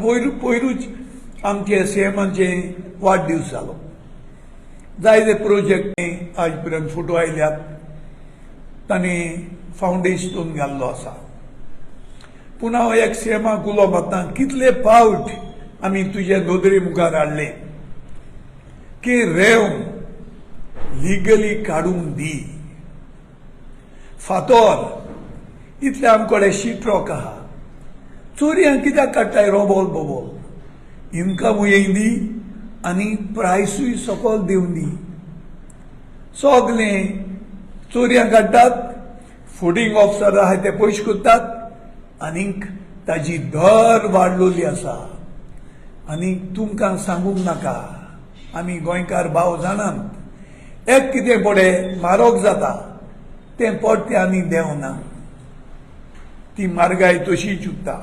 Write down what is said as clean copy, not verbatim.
पयरूच आमचे सीएमाचे वाडदीस जालो. जायते प्रोजेक्ट आज पर्यंत फोटो आयल्यात, तांणी फावंडेशन घाल्लो आसा. पूण हांव एक सीएमाक उलो मारता, कितले पावट आमी तुजे नदरे मुखार हाडले की रेंव लिगली काडूंक दी. फातोर इतले आमकडे शीट रॉक आहा, चोरयां कित्याक काडटाय रोबोल बोबोल, इनकमूय येयदी आनी प्रायसूय सकयल दिवन दी. सगलें चोरयां काडटात, फुडींग ऑफिसर आहाय ते पयशे करतात आनीक ताजी दर वाडलोली आसा. आनी तुमकां सांगूंक नाका, आमी गोंयकार भाव जाणात, एक कितें पडे म्हारग जाता तें परतें आनी देंवना, ती म्हारगाय तशीच उरता.